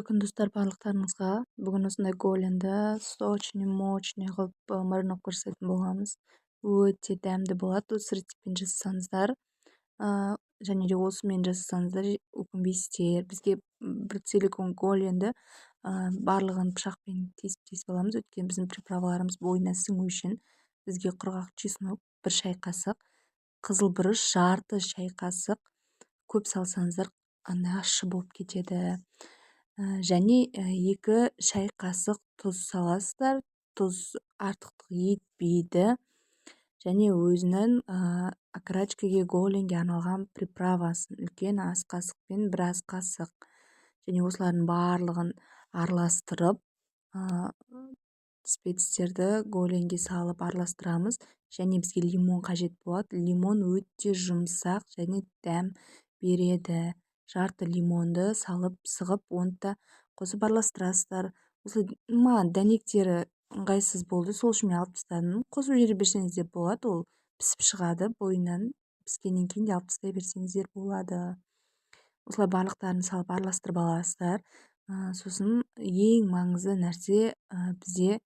Күн, достар, барлықтарыңызға! Бүгін осындай голенді сочный, мощный қылып мариновка жасайтын боламыз. Өте дәмді болады осы рецептпен жасасаңыздар және де осымен жасасаңыздар, өкінбейсіздер. Бізге бір целиком голенді барлығын пышақпен тесіп-тесіп аламыз, өйткені біздің приправаларымыз бойына сіңу үшін. Бізге құрғақ чеснок 1 шай қасық, қызыл бұрыш жарты шай қасық, көп салсаңыздар, андай ащы болып кетеді, және 2 шай қасық тұз саласыздар. Тұз артықтық етпейді. Және өзінің окорочкаге, голенге арналған приправасын үлкен ас қасықпен бір ас қасық. Және осылардың барлығын араластырып, спецтерді голенге салып араластырамыз. Және бізге лимон қажет болады. Лимон өте жұмсақ және дәм береді. Жарты лимонды салып, сығып, оны да қосып араластырасыздар. Осылай маған дәнектері ыңғайсыз болды, сол үшін мен алып тастадым. Қосып жібере берсеңіз де болады, ол пісіп шығады бойынан, піскеннен кейін де алып тастай берсеңіздер болады. Осылай барлықтарын салып, араластырып аласыздар. Сосын ең маңызды нәрсе бізде,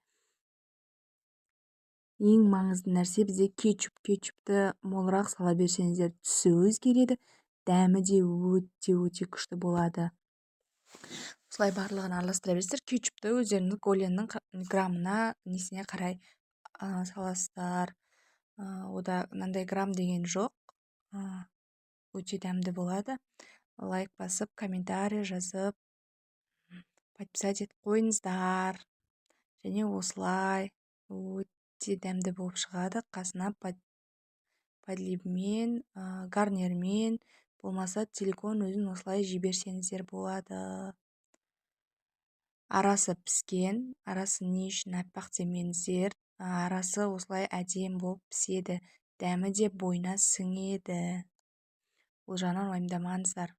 ең маңызды нәрсе бізде кетчуп. Кетчупті молырақ сала берсеңіздер, түсі өзгереді, дәмі де өте өте күшті болады. Осылай барлығын араластыра бересіздер. Кетчупті өздеріңіз голеннің граммына, несіне қарай саласыздар. Ода мынандай грамм деген жоқ. Өте дәмді болады. Лайк басып, комментарий жазып, подписать етіп қойыңыздар. Және осылай өте дәмді болып шығады. Қасына подливмен, гарнирмен, болмаса целиком өзін осылай жей берсеңіздер болады. Арасы піскен. Арасы не үшін аппақ демеңіздер, арасы осылай әдемі болып піседі, дәмі де бойына сіңеді, ол жағынан уайымдамаңыздар.